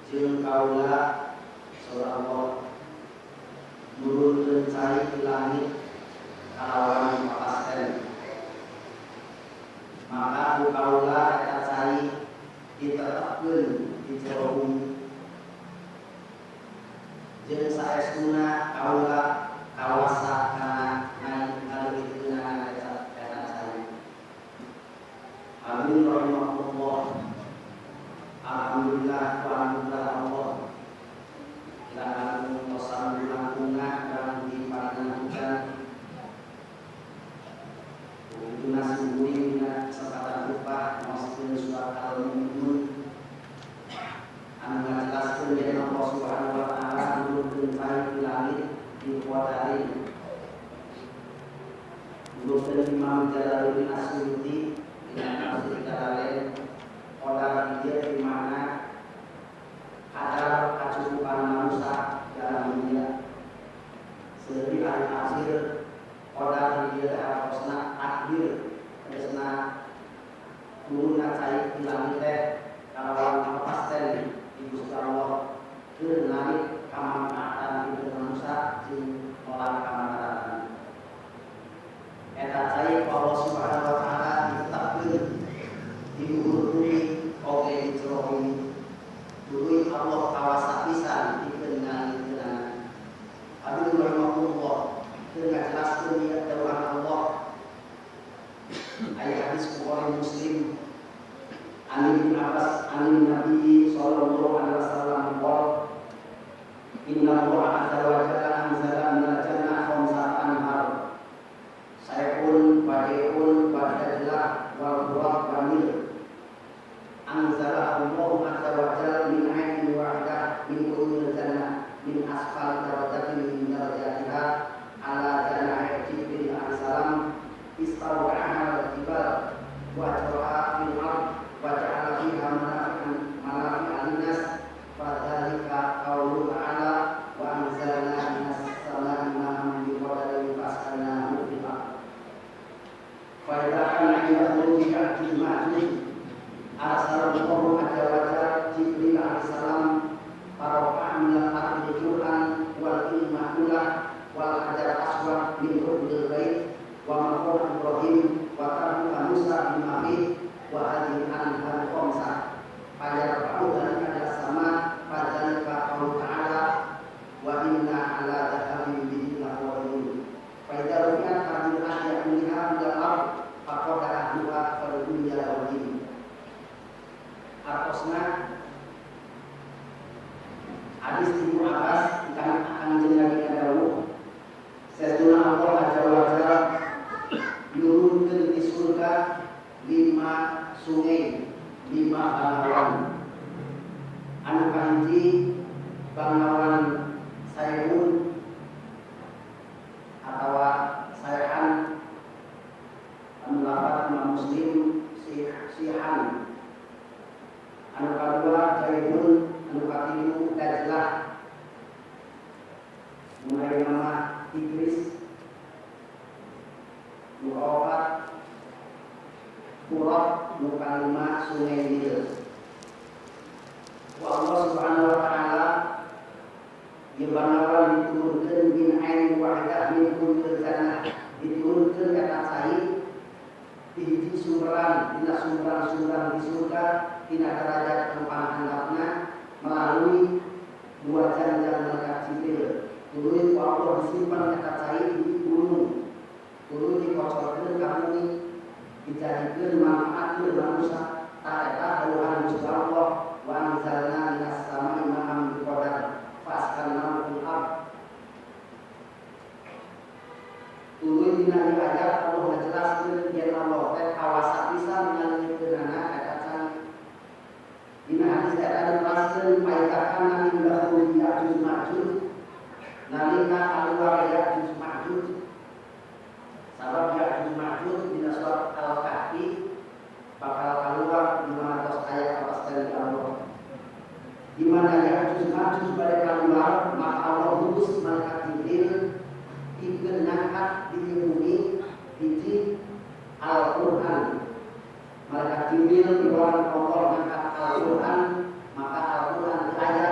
Jeung kaula saur Allah nurunkeun cai di langit kalawan papasten. Maka ku kaula eta cai ditetepkeun di jero bumi. Jeung saestuna kaula kawasa kana ngaleungitkeunana eta cai. Amin rahimakumullah. Alhamdulillah wa alhamdulillah Allah. Kita kangkung tosan langkungna barang di parinan hujan. Begitu nasi guring dina kesempatan upah maoskeun surat Al-Mu'minun anu ngajelaskeun yen Allah Subhanahu wa taala nurunkeun cai di langit di qadarin. Nurunkeun Imam Jalaluddin As-Suyuti dina tafsir Jalalain qadar ieu di mana kadar kacukupan manusia dalam dunia. Seueur ahli tafsir qadar ieu teh hartosna takdir tegasna turunna cai di langit teh kalawan kapasten di Gusti Allah keur narik kamanfaatan pikeun manusia jeung nolak kamanfaatan. Eta cai ku Allah Subhanahu wa taala ditetapkeun di luhur bumi oge di jero bumi. Tuluy Allah kawasa pisan pikeun ngaleungitkeunana. Aduh rahimakumullah keur ngajelaskeun ieu dawuhan Allah. Aya hadis Bukhari Muslim an Ibnu Abbas an Nabi sallallahu alaihi wasallam qala inna Allah azza wa jalla anzala minal jannah khamsata anhar sayfun wa dayun wa dajlah wal furat wa nil anzala Allahu azza wa jalla min ainin wahidah min uyunil jannah min asfal darajatin min darajatiha ala janahi Jibril alaihi salam istawa'aha al-jibal wa jara'a fil ard wa ja'ala fiha manafi'a linnas fadzalika qawluhu ta'ala wa anzalna minas samaa'i ma'an biqadarin fasqaynahu fil ard fa idza kana 'inda khuruji Ya'juj Ma'juj arsalallahu azza wa jalla Jibril alaihi salam farafa'a minal ardi Qur'an wal ilma wal hajar aswad min ruknil bait wa maqam Ibrahim wa tabuka Musa bima fi wa hadhihi anhar khamsah fayarfa'u dzalika ila sama fadzalika qaulu ta'ala wa inna ala dhahabin bihi laqadirun fa idza rufi'at hadhihi al-asya minha ila al-ard faqad ahluha fal dunya wal din. Artosna hadis Ibnu Abbas kang Kanjeng Nabi dawuh saestuna Allah azza wa jalla nurunkeun di surga 5 sungai, 5 bangawan. Anu kahiji bangawan Sayhun atawa Sayhan anu lapat Imam Muslim Sihan. Anu kadua Jaihun, anu katilu Dajlah. Nu ayeuna mah Tigris. Nu kaopat Furat, nu kalima Sungai Nil. Ku Allah Subhanahu wa taala ieu bangawan diturunkeun min ain wahidah min kulli jannah, diturunkeun eta cai di hiji sumberan, dina sumberan-sumberan di surga, dina derajat anu panghandapna melalui dua janjang malaikat Jibril. Tuluy ku Allah disimpan eta cai di gunung. Tuluy dikocorkeun ka bumi, dijadikeun manfaat keur manusia. Tah eta dawuhan Gusti Allah wa anzalna minas samaa'i ma'an biqadar fasqalnahu fil ard. Tuluy dina ieu ayat Allah ngajelaskeun yen Allah teh kawasa pisan ngaleungitkeunana eta cai. Dina hadis eta diteraskeun paitakan inda khuruji Ya'juj Ma'juj nalika kaluar Ya'juj Ma'juj. Sabab Ya'juj Ma'juj dina surat Al-Kahfi bakal keluar 500 ayat atas dari Allah. Di mana Ya'juj Ma'juj pada keluar, maka Allah utus malaikat Jibril pikeun ngangkat di bumi hiji Al-Qur'an. Malaikat Jibril dibawa Allah ngangkat Al-Qur'an, maka Al-Qur'an ayat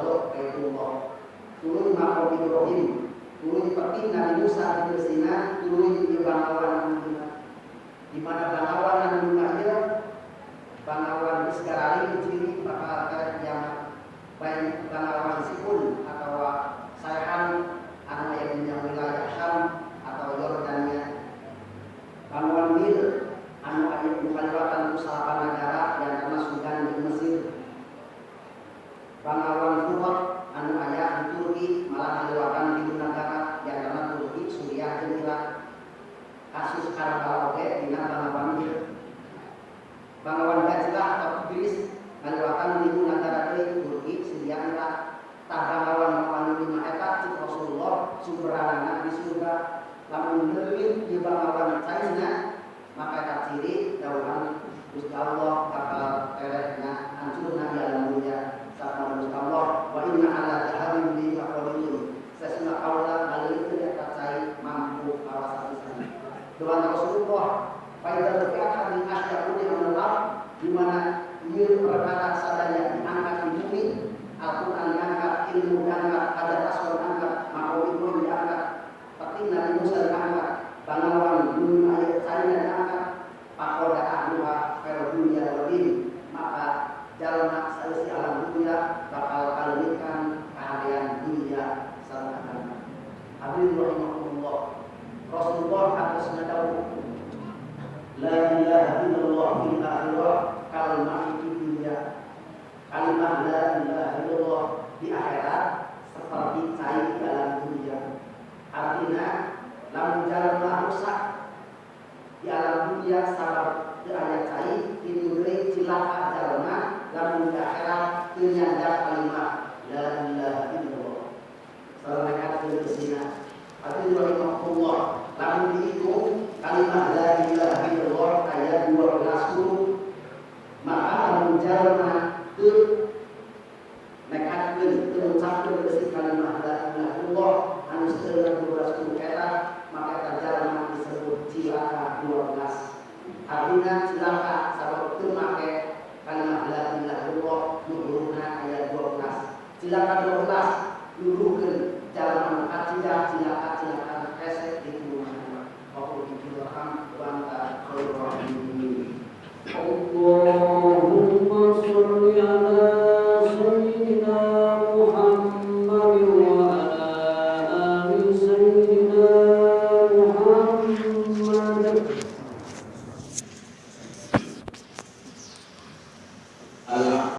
Raudhah Baitullah. Tuluy maqam Ibrahim, tuluy peti Nabi Musa di Sina, tuluy di Bangawan di mana Bangawan anu lima ieu Bangawan geus garali ciri bakal ka kiamat. Baik Bangawan Sipun atau Saehan anu aya di wilayah Syam atau Yordania. Bangawan Nil anu aya di kaliwatan ku salapan nagara diantarana Sudan jeung Mesir. Bangawan Furat anu aya di Turki malah kaliwatan tilu nagara diantarana Turki, Suriah jeung Irak. Kasus Karbala oge dina Bangawan Nil. Bangawan Dajlah atau Tigris ngaliwatan tilu nagara deui Turki, Syria, Irak. Tah bangawan lima eta cik Rasulullah sumberanana di surga. Lamun neulit di bangawan caina maka eta ciri dawuhan Gusti Allah bakal terehna hancurna di alam dunia. Sabda Gusti Allah wa inna ala jahalin bi maqalilun. Sesuna kaula ngaleukeun eta cai mampu kawasa pisan. Doa Rasulullah faida rufi'at min asyaquni al-ard di mana ieu perkara sadaya diangkat di bumi, Al-Qur'an diangkat, ilmu diangkat, hajar aswad diangkat, maqam Ibrahim diangkat, peti Nabi Musa diangkat, bangawan gunung ayat caina diangkat, pakoda ahluha khairud dunya wa din, maka jalma saeusi alam dunia bakal kaleunitkan kahadean dunia sareng agama. Hadirin rahimakumullah. Rasulullah atas dawuh la ilaha illallah fil akhirah kalimah di dunia. Kalimah la ilaha illallah di akhirat seperti cair dalam dunia. Artinya lamun jalma rusak di alam dunia sabab teu aya cai kitu deui cilaka jalma lamun di akhirat teu nyandak kalimah la ilaha illallah. Sareng teu kesina. Hadirin rahimakumullah. Lamun dihitung kalimah la ilaha illallah aya 12 huruf. Maka lamun jalma teu nekatkeun teu ngucapkeun beusi kalimah la ilaha illallah anu seueur 12 huruf eta maka eta jalma disebut cilaka 12. Artinya cilaka sabab teu make kalimah la ilaha illallah nu hurufna aya 12. Cilaka 12